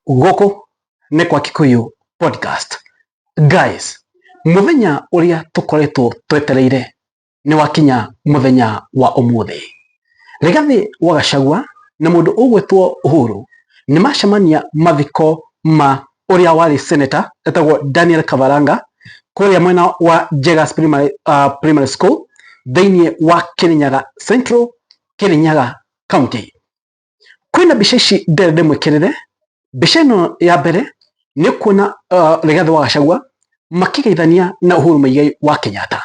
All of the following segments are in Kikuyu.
Gũkũ nĩ kwa Kikuyu Podcast. Guys, mũthenya ũrĩa tũkoretwo twetereire nĩ wakinya mũthenya wa ũmũthĩ. Rigathĩ wa Gachagua na mũndũ ũgwĩtwo Uhuru nĩ macemania mathiko ma ũrĩa warĩ senator etagwo Daniel Kavaranga kũrĩa mwena wa Jegas Primary School thĩinĩ wa Kirinyaga Central, Kirinyaga County. Kwĩna mbica ici ndĩrenda ndĩmwĩkĩrĩre. Mbica ĩno ya mbere nĩ kuona Rigathĩ wa Gachagua makĩgeithania na Uhuru Muigai wa Kenyatta.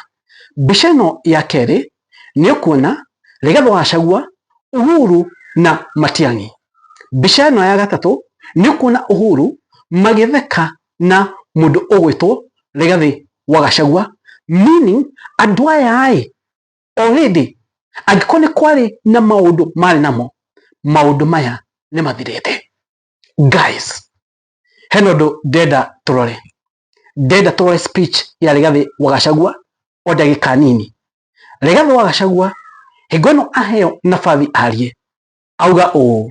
Mbica ĩno ya kerĩ nĩ ũkuona Rigathĩ wa Gachagua, Uhuru na Matiang'i. Mbica ĩno ya gatatũ nĩ ũkuona Uhuru magĩtheka na mũndũ ũgwĩtwo Rigathĩ wa Gachagua, meaning andũ aya ĩ already angĩkorwo nĩ kwarĩ na maũndũ marĩ namo, maũndũ maya nĩ mathirĩte. Guys, hena ũndũ ndĩrenda tũrore. Ndĩrenda tũrore speech ya Rigathĩ wa Gachagua o ndagĩka nini. Rigathĩ wa Gachagua hingo ĩno aheo nabathi arie, auga ũũ: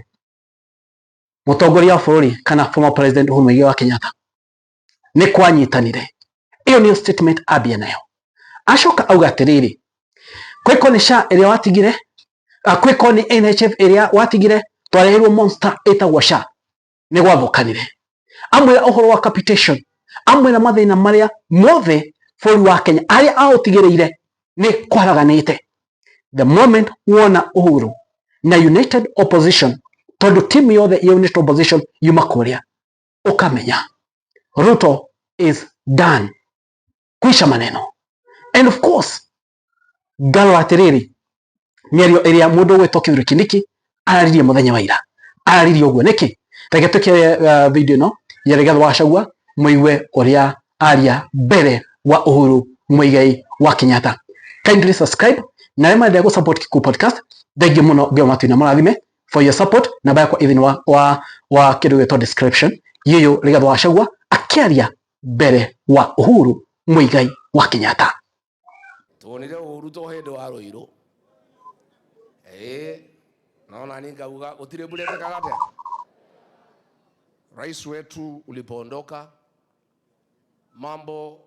mũtongoria wa bũrũri kana former president Uhuru Muigai wa Kenyatta nĩ kwanyitanire. Ĩyo nĩyo statement ambia nayo. Acoka auga atĩrĩrĩ, kwĩko nĩ SHA ĩrĩa watigire, kwĩko nĩ NHIF ĩrĩa watigire, twareheirwo monster ĩtagwo SHA, nĩ gwathũkanire. Amwĩra ũhoro wa capitation, amwĩra mathĩna marĩa mothe bũrũri wa Kenya arĩa aũtigĩrĩire nĩ kwaraganĩte. The moment wona Uhuru na United Opposition, tondũ timu yothe ya United Opposition yuma kũrĩa, ũkamenya Ruto is done, kwisha maneno. And of course ngarora atĩrĩrĩ, mĩario ĩrĩa mũndũ ũgwĩtwo Kithure Kindiki araririe mũthenya wa ira, araririe ũguo nĩkĩ? Reke tũkĩre video ĩno ya Rigathĩ wa Gachagua mũigue ũrĩa aria mbere wa Uhuru Muigai wa Kenyatta. Kindly subscribe na arĩa marenda gũ support Kikuyu Podcast, thengiũ mũno, Ngai wa matu-inĩ amũrathime for your support. Namba yakwa ĩ thĩinĩ wa kĩndũ gĩtwo description. Yĩyũ Rigathĩ wa Gachagua akĩaria mbere wa Uhuru Muigai wa Kenyatta. Tuonire ũru to hĩndĩ wa Rũirũ, ĩĩ no nani ngauga gũtirĩ mbura ĩtekaga atĩa. Rais wetu ulipoondoka, mambo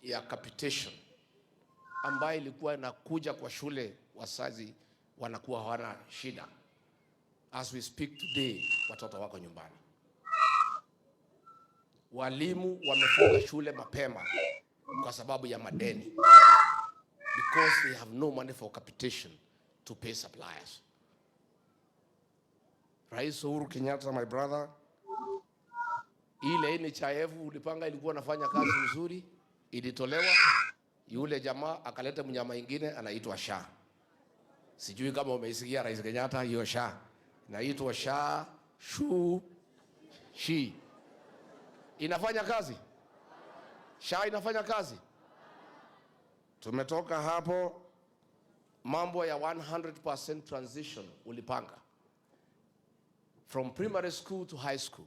ya capitation ambayo ilikuwa inakuja kwa shule, wazazi wanakuwa hawana shida. As we speak today, watoto wako nyumbani, walimu wamefunga shule mapema kwa sababu ya madeni, because they have no money for capitation to pay suppliers. Rais Uhuru Kenyatta, my brother, ile NHIF ulipanga ilikuwa nafanya kazi mzuri, ilitolewa. Yule jamaa akaleta mnyama ingine anaitwa SHA. Sijui kama umeisikia, Rais Kenyatta, hiyo SHA inaitwa SHA shu shi, inafanya kazi. SHA inafanya kazi. Tumetoka hapo, mambo ya 100% transition ulipanga from primary school to high school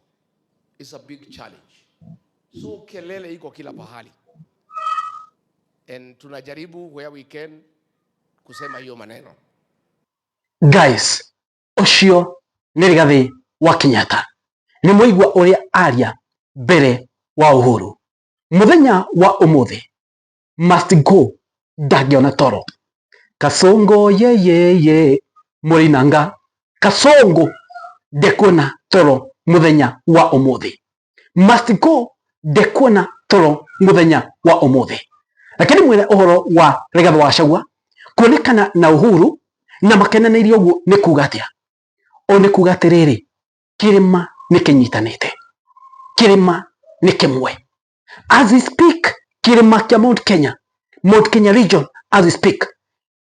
is a big challenge. So kelele iko kila pahali and tunajaribu where we can kusema hiyo maneno. Guys, ũcio nĩ Rigathĩ wa Kenyatta. Nĩ mwaigua ũrĩa aria mbere wa Uhuru. Mũthenya wa ũmũthĩ must go ndangĩona toro. Kasongo yeyeye mũrinanga, Kasongo ndekuona toro mũthenya wa ũmũthĩ. Must go ndekuona toro mũthenya wa ũmũthĩ. Reke ndĩmwĩre ũhoro wa Rigathĩ wa Gachagua kuonekana na Uhuru na makenanĩirie ũguo nĩ kuga atĩa? Ũũ nĩ kuga atĩrĩrĩ, kĩrĩma nĩ kĩnyitanĩte, kĩrĩma nĩ kĩmwe. As we speak, kĩrĩma kĩa Mount Kenya, Mount Kenya region, as we speak,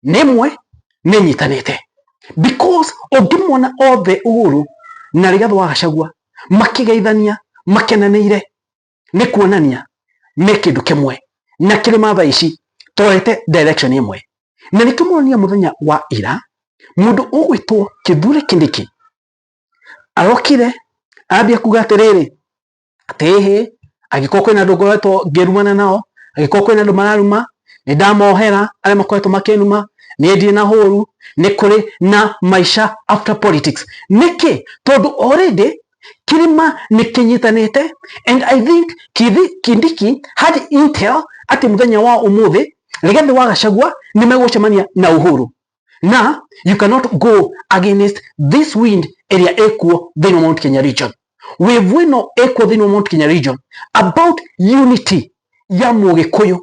nĩ ĩmwe, nĩ nyitanĩte, because ũngĩmona othe Uhuru na Rigathĩ wa Gachagua makĩgeithania makenanĩire, nĩ kuonania me kĩndũ kĩmwe na kĩrĩma thaa ici tũrorete direction ĩmwe. Na nĩkĩo mũronia mũthenya wa ira mũndũ ũgwĩtwo Kithure Kindiki arokire ambia kuga atĩrĩrĩ, atĩ ĩhĩ, angĩkorwo kwĩna andũ ngoretwo ngĩrumana nao, angĩkorwo kwĩna andũ mararuma, nĩ ndamohera arĩa makoretwo makĩnuma, niĩ ndirĩ na hũru, nĩ kũrĩ na maisha after politics. Nĩkĩ? Tondũ already Kĩrĩma nĩ kĩnyitanĩte, and I think Kindiki had intel atĩ mũthenya wa ũmũthĩ Rigathi wa Gachagua nĩ megũcemania na Uhuru, na you cannot go against this wind ĩrĩa ĩkuo thĩinĩ wa Mount Kenya region. Wave ĩno ĩkuo thĩinĩ wa Mount Kenya region about unity ya Mũgĩkũyũ,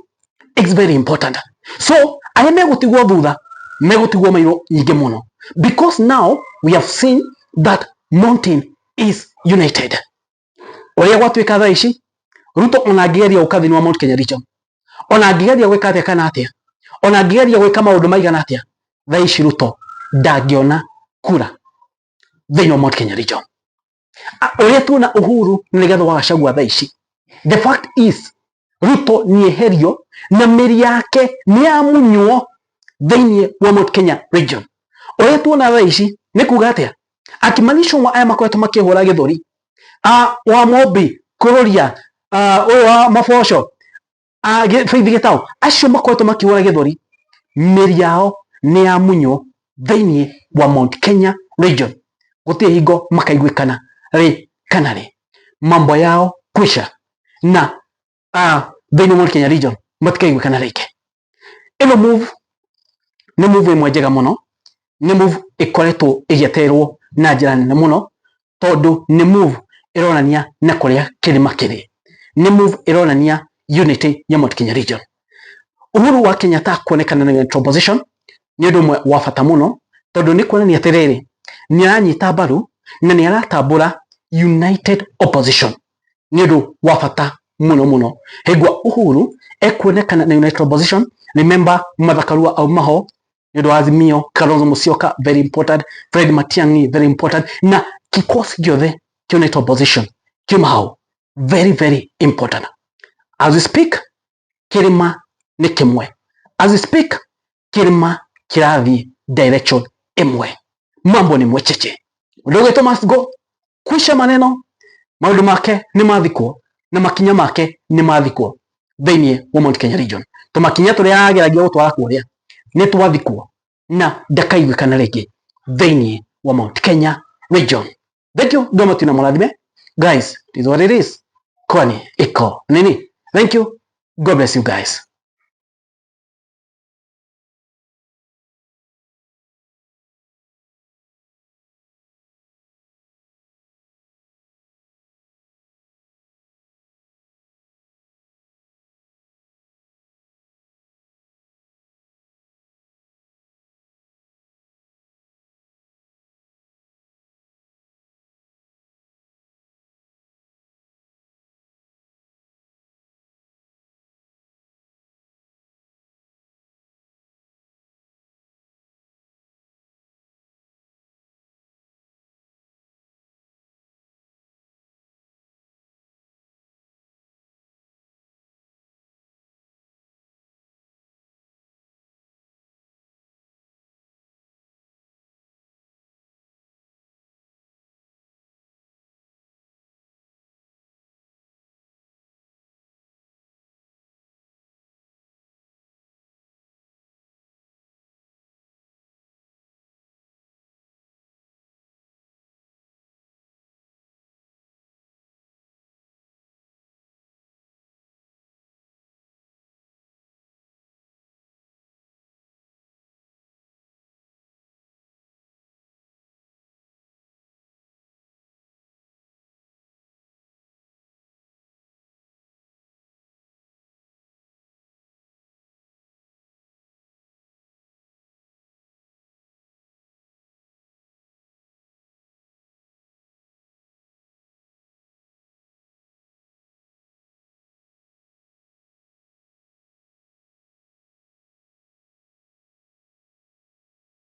it's very important. So arĩa megũtigwo thutha megũtigwo mairo nyingĩ mũno, because now we have seen that mountain is united. Ũrĩa gwatuĩka thaa ici, Ruto ona angĩgeria gũka thĩinĩ wa Mount Kenya region, ona angĩgeria gwĩka atĩa kana atĩa, ona angĩgeria gwĩka maũndũ maigana atĩa, thaa ici Ruto ndangĩona kura thĩinĩ wa Mount Kenya region. Ũrĩa tuona Uhuru na Rigathi wa Gachagua thaa ici, the fact is Ruto nĩeherio na mĩri yake nĩyamunywo thĩinĩ wa Mount Kenya region. Ũrĩa tuona thaa ici nĩ kuga atĩa, akimanishwo aya makoretwo makĩhũra gĩthũri wa Mombi Kururia, ũyũ wa Maboco, Faith Gĩtaũ, acio makoretwo makĩhũra gĩthũri, mĩri yao nĩ yamunywo thĩinĩ wa Mount Kenya region. Gũtirĩ hingo makaiguĩkana rĩ kana rĩ, mambo yao kwisha na thĩinĩ wa Mount Kenya region matikaiguĩkana rĩngĩ. Ĩno move nĩ move ĩmwe njega mũno, nĩ move ĩkoretwo ĩgĩeterwo na njĩra nene mũno, tondũ nĩ move ĩronania na kũrĩa kĩrĩma kĩrĩ, nĩ move ĩronania unity ya Mount Kenya region. Uhuru wa Kenyatta kuonekana na United Opposition nĩ ũndũ ũmwe wa bata mũno, tondũ nĩ kuonania atĩrĩrĩ, nĩ aranyita mbaru na nĩ aratambũra United Opposition. Nĩ ũndũ wa bata mũno mũno hĩngwa Uhuru ekuonekana na United Opposition. Remember Martha Karua auma ho nĩ ũndũ wa Azimio, Kalonzo Musyoka very important, Fred Matiang'i very important, na kikosi gĩothe kĩa United Opposition kiuma hau, very very important. As we speak, kĩrĩma nĩ kĩmwe. As we speak, kĩrĩma kĩrathiĩ direction ĩmwe, mambo ni mwecheche. Ũndũ must go kwisha maneno, maũndũ make nĩ mathikwo na makinya make nĩ mathikwo thĩinĩ wa Mount Kenya region. Tũmakinya tũrĩa ageragia gũtwara kũrĩa nĩ twathikwo na ndakaiguĩkana rĩngĩ thĩinĩ wa Mount Kenya region. Thank you, Ngai matuna mũrathime. Guys, it is what it is. Kwani iko nini? Thank you. God bless you guys.